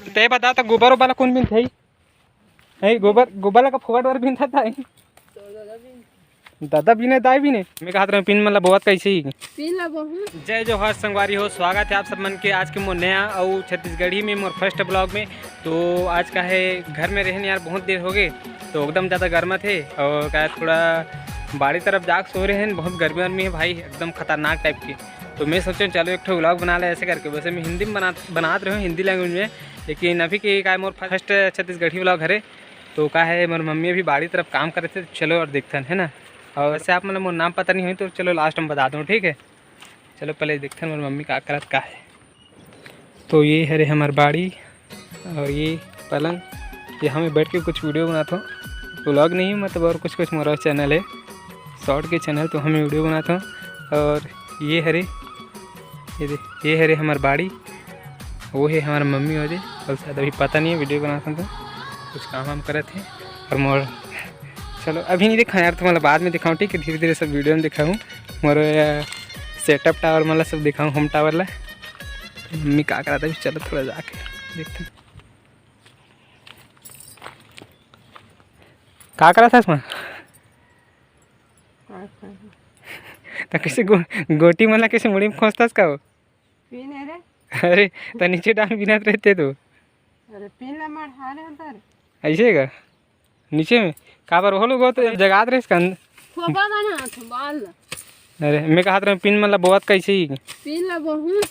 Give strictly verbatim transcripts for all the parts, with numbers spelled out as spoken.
ते बता, त गोबर ओबर ला कोन बिनथे? नहीं, गोबर, गोबर ला का फोकट बर बिनता था? दादा बिने, दाई बिने। मैं कहत रहे, पिन मन ला बोवत कैसे ही? पिन ला बोहू। जय जोहार संगवारी हो, स्वागत है आप सब मन के आज के मोर नया अउ छत्तीसगढ़ी में मोर फर्स्ट ब्लॉग में। तो आज का है, घर में रहन यार बहुत देर हो गए, तो एकदम ज़्यादा गर्मा थे और का थोड़ा बाड़ी तरफ जाके सो रहे हैं। बहुत गर्मी वर्मी है भाई, एकदम खतरनाक टाइप की। तो मैं सोचें चलो एक ठो ब्लॉग बना ले ऐसे करके। वैसे मैं हिंदी में बना, बनात रहे हूँ, हिंदी लैंग्वेज में, लेकिन अभी के का मोर फर्स्ट छत्तीसगढ़ी ब्लॉग हरे। तो का है, मोर मम्मी अभी बाड़ी तरफ काम करे थे, तो चलो और देखथन, है ना। और वैसे आप मतलब मोर नाम पता नहीं हुई तो चलो लास्ट में बता दूँ, ठीक है। चलो पहले देखथन मोर मम्मी का करत का है। तो ये हरे हमार बाड़ी और ये पलंग, यहाँ में बैठ के कुछ वीडियो बनात हो। ब्लॉग नहीं मतलब और कुछ कुछ मोर चैनल है, शॉर्ट के चैनल, तो हमें वीडियो बनात हो। और ये हरे, ये दे, ये हरे हमार बाड़ी, वो है हमार मम्मी हो दे। और शायद अभी पता नहीं है, वीडियो बनात हो तो कुछ काम वाम करत है। और मोर, चलो अभी नहीं दिखाऊँ यार, तुम्हारा बाद में दिखाऊँ, ठीक है, धीरे धीरे सब वीडियो में दिखाऊँ। मोर सेटअप टावर मतलब सब दिखाऊँ, होम टावर ला। मम्मी का करत है, चलो थोड़ा जाके देखते हैं। का करत हस माँ? त कैसे गो-, गोटी मन ला कैसे मुड़ी में खोसथस का हो? पीने रे। अरे, त नीचे डाल बिनत रहते तो। अरे, पीन ला मढ़ा रहे उधर। ऐसे का? नीचे में? काबर वो लोग तो जगात रहे इसका अंदर। खोबा बना था, बाल ला। अरे, मैं कहत रहे, पिन मन ला बोवत कैसे ही? पिन ला बोहू।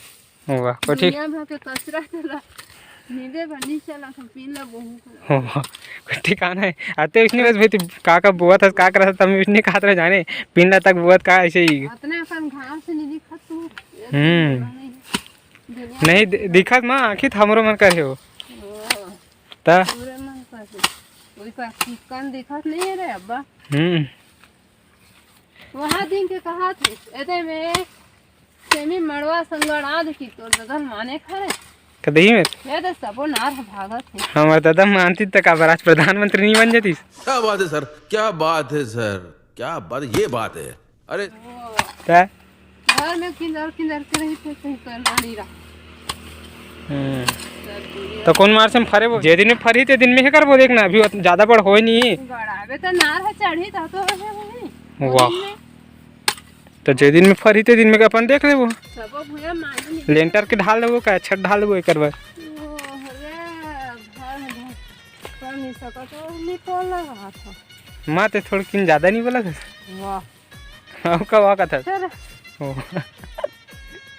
वाह, कोठी। दुनिया भर के कचरा चला। नींदे बर नहीं चला, तो पिन ला बोहू। वाह, कोठी काना है। आते उसने बस भाई, तू का का बोवत हस, का करत हस, तब मैं उसने कहत रहे जाने, पिन ला तक बोवत का ऐसे ही। अतने अपन घाम से नहीं दिखत तू। हम्म। दुनिया नहीं दि-, दिखत माँ, आँखी त हमरो मन करे हो। ओ, त? पूरे मन करे। कोई का चिकन दिखत नहीं है रे अब्बा। हम्म। वहाँ दिन के कहा थे, एदे में सेमी मड़वा संगड़ आद की तोर ददन माने खड़े। कदही में? ये तो सबो नार ह भागत है। हमार दादा मानती त काबर आज प्रधानमंत्री नहीं बन जातीस। क्या बात है सर, क्या बात है सर, क्या बात, ये बात है। अरे वो त? घर में किंदर किंदर के रही थे, कहीं करना नहीं रहा। हम्म। सब दुनिया तो कौन मार से हम फरे वो? जे दिन में फरी ते दिन में ही करबो, देखना अभी उत-, ज्यादा बड़ होए नहीं। बड़ावे तो नार है चढ़ी था तो है वही। वाह। दिन में। तो जे दिन में फरी ते दिन में के अपन देख लेबो। सबो भुइया मांगी नहीं। लेंटर के ढाल लेबो का, छत ढाल लेबो एकर बर। ओ, अरे, घर में ढाल कर नहीं सको तो नहीं कौन लगा था। माँ ते थोड़किन ज्यादा नहीं बोला था। वाह। हाँ, का वाह का था। चल। ओ।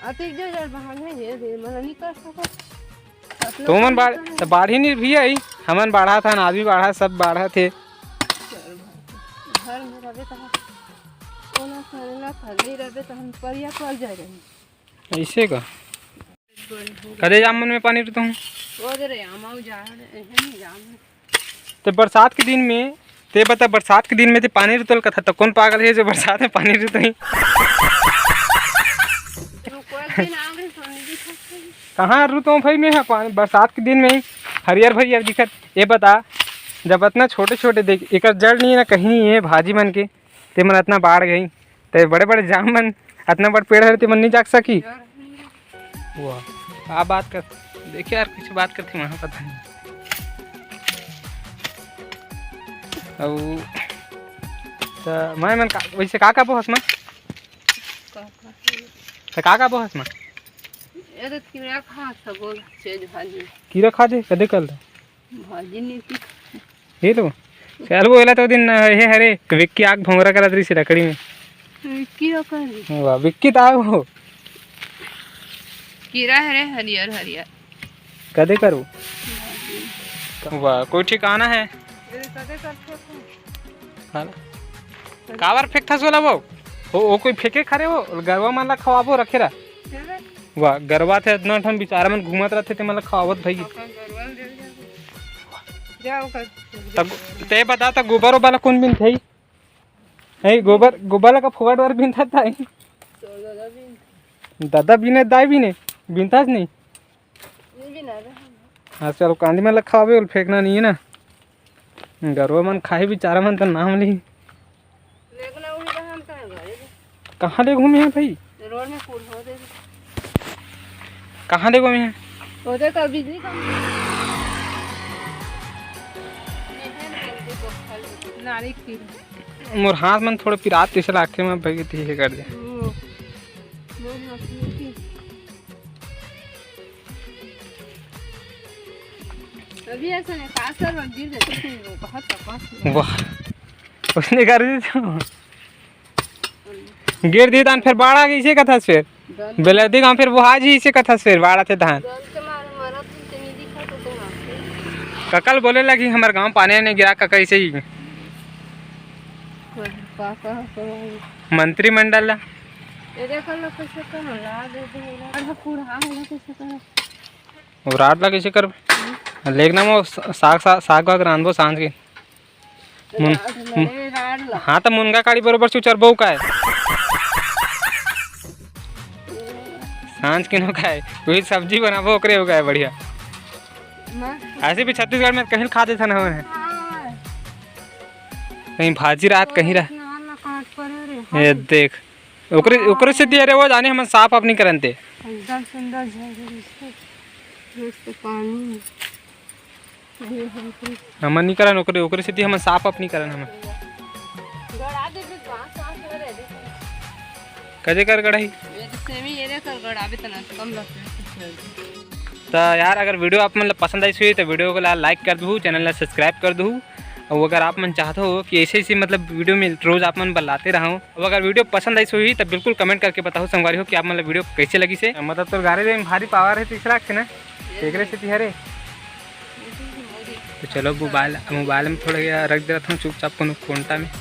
अतिक जो जड़ बहान है, ये दे, मतलब नहीं कर सको। अपना तो मन काम बाढ़, करना है। तो बाढ़ ही नहीं भी आई। हमन बाढ़ा था ना, आदमी बाढ़ा, सब बाढ़ा थे। घर में रहबे त हम कोनो करे ला, खाली रहबे त हम परिया पड़ जाए रही। ऐसे का? कदे जाम मन में पानी रहता हूँ। वो दे रे, आमाऊ जा रहे, एहे नहीं जाम। तो बरसात के दिन में, ते बता, बरसात के दिन में ते पानी रुतल कथा, तो कौन पागल है जो बरसात में पानी रुतही? रुको, एक दिन आ गई, सोनी जी, कहाँ रुतों भाई मैं, हाँ, पानी, बरसात के दिन में ही हरियर भरियर दिखत। ये बता, जब इतना छोटे छोटे देख, एकर जड़ नहीं है ना, कहीं नहीं है भाजी मन के, ते मन इतना बाढ़ गई, ते बड़े बड़े जाम मन, इतना बड़ पेड़ हरे, ते मन नहीं जाग सकी। वाह, का बात कर, देखिए यार, कुछ बात करते वहाँ, पता नहीं। अब तो मैं मन का, वैसे का का बोहस में? तो का का बोहस में? ये तो कीड़ा खा सब चीज भाजी। कीड़ा खा दे, कदे कर ले? भाजी नहीं थी। ये तो चल वो एला तो दिन हे हरे, विक्की आग भोंगरा करत रही लकड़ी में। विक्की हो कर रही। वाह, विक्की तो आओ। कीड़ा हरे हरियर हरियर। कदे करो? वाह, कोई ठिकाना है? ये कदे करते हो? हाँ ना? काबर फेंकथस ओला वो? ओ, ओ कोई फेंके खरे वो? गरवा मन ला खवाबो रखे रहा। चले। वाह, गरवा थे इतना ठन बिचारा मन घूमत रहते ते मन ला खवावत भाई। अपन गरवा ले जाओ। जाओ कर। तब ते बता, त गोबर ओबर ला कौन बिनथे? नहीं, गोबर, गोबर ला का फोकट बर बिनता था? दादा बिने, दाई बिने, बिनतास नहीं। नहीं बिना रहे। हाँ, चलो, कांदी मन ला खावे, ओला फेंकना नहीं है ना। गरवा मन खाही, बेचारा मन तो नाम ली। लेकिन अभी तो हम कहाँ गए थे? कहाँ ले घूमे हैं भाई? रोड में फूल हो दे। कहाँ ले घूमे हैं? वो देखो, बिजली का। नारी खीर। मोर हाथ मन थोड़ा पिरात तइसे लागथे, मैं भाई के कर दे। अभी ऐसा नहीं, खास कर गिर जाते हैं, बहुत तपस। वाह, उसने कर दी तो। गिर दी धान, फिर बाढ़ आ गई, इसे कथस फिर। बेलदी गाँव फिर वो आज ही इसे कथस फिर बाढ़ आथे धान। ककल बोले लगी, "हमारे गाँव पानी नहीं गिरा, कका, ऐसे ही।" मंत्रिमंडल ला। वो राड ला कैसे करबे? लेकिन वो साग, साग, साग वाग रांधबो सांझ के। मुन-, राड ला। हाँ, तो मुनगा काड़ी बरोबर चुचरबो काय? सांझ के नो काय, वही सब्जी बनाबो, ओकरे हो गए बढ़िया। ऐसे भी छत्तीसगढ़ में कहीं खा देथन हमन। कहीं भाजी राहत, कहीं रह। ये देख, ओकरे, ओकरे से दिए रे, वो जाने हमन साफ अपनी करन ते। एकदम सुंदर झील है, पानी। हमन नी करन ओकरे, ओकरे सेती हमन साफ अप नी करन हमन। कजे कर गड़ाही? त यार, अगर वीडियो आप मन ला पसंद आइस होही, त वीडियो को ला लाइक कर दू, चैनल ला सब्सक्राइब कर दू। और अगर आप मन चाहते हो कि ऐसे, ऐसे मतलब वीडियो में रोज आप मन बर लाते रहूँ, अब अगर वीडियो पसंद आइस होही, त बिल्कुल कमेंट करके बताओ संगवारी हो कि आप मन ला वीडियो कैसे लगिस हे। मतलब तोर गाड़ी में भारी पावर है, तीसरा के ना, एकरे सेती हरे। तो चलो, मोबाइल, मोबाइल में थोड़ा रख देत हूँ चुपचाप कोनो कोंटा में।